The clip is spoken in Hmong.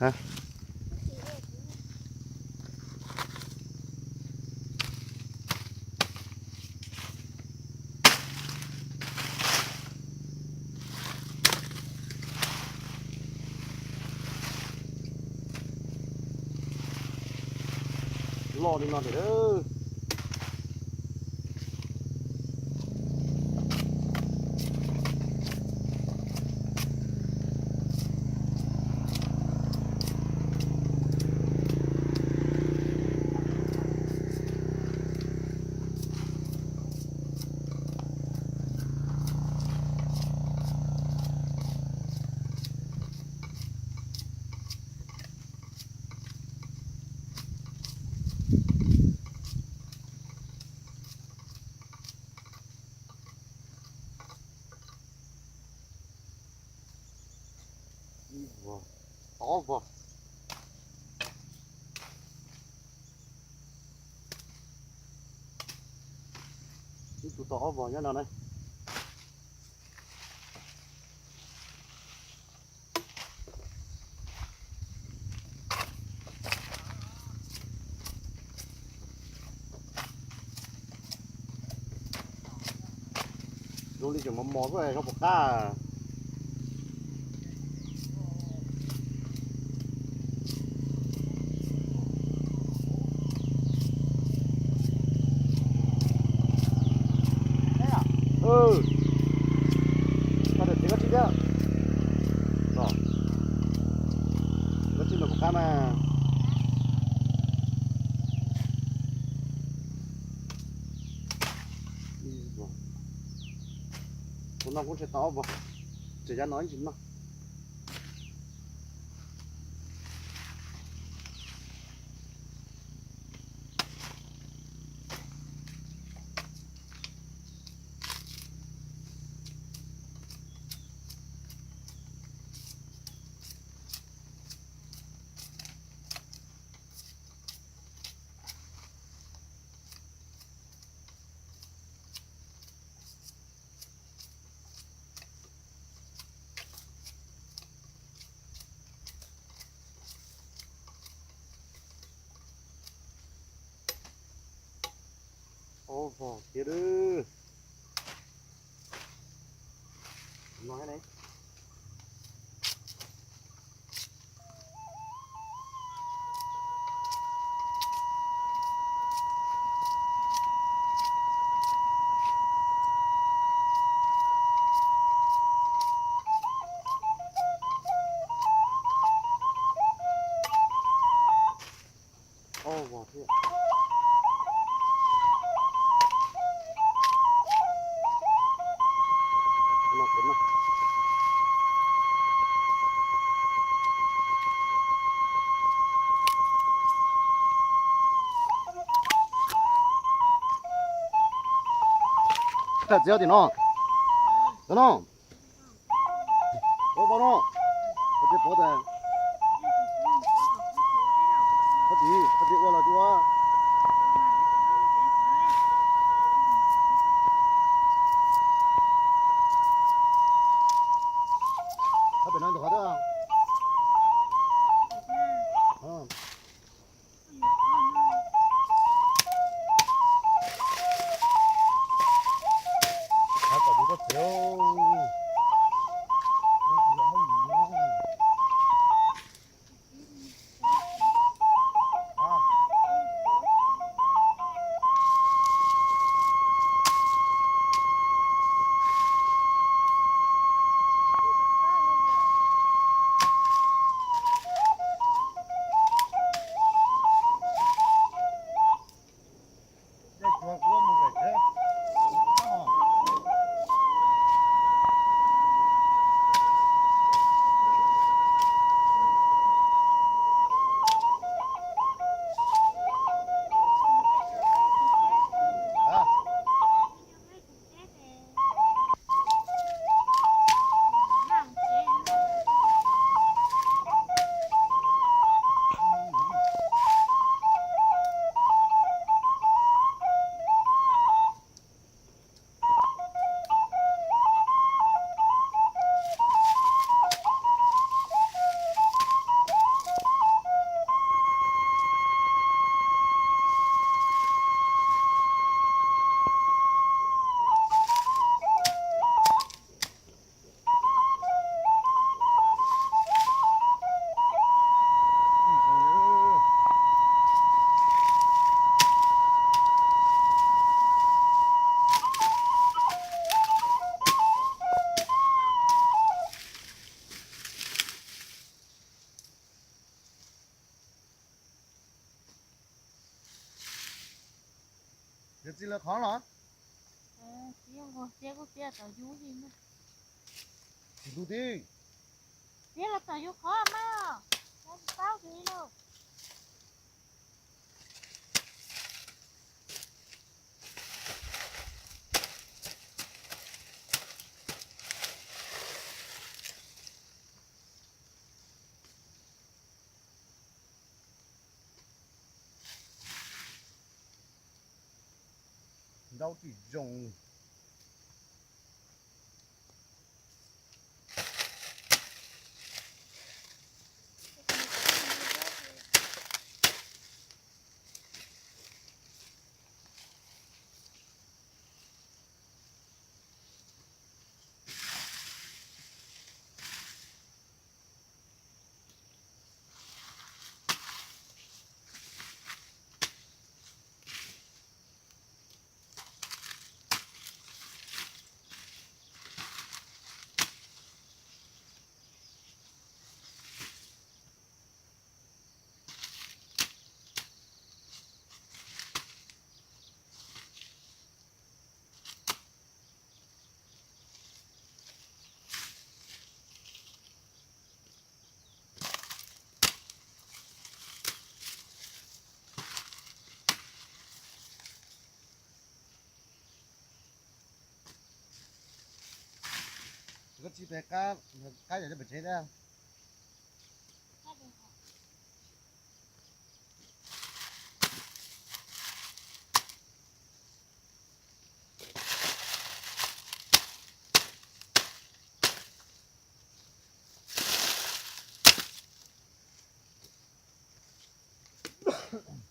Ha. Loj li no thiab. Ib vog, ob vog. Ib tug tau ob vog nyob no na. Zoo li tseem mos mos xwb, zoo pom qab. Koj txiav koj tsib thiab. Koj tsib ntawm pom qab mas. Tus no kuj tsis tau ob vog, tseem yav no ib ntsis noj. Ob vog thiab lawm. No thiab ne. Ob vog thiab. No pem no. Txiav tim no. Tim no. Pov, pov no. Pov, pov tas. Qhov tsis, qhov tsis ua los tsis ua. Qhov pem no tus qhov twg? Kom tus koj txiv. Txiv lawv qhov los? Txiv nquag txiv kuj txiv tom yus li. Tsis ntuj tib. Txiv los tom yus qhov mas, tsis paub txiv li lauj. Ntaub tsis zoo. Koj tsis pem qab, qab yam li pem tsev thiab.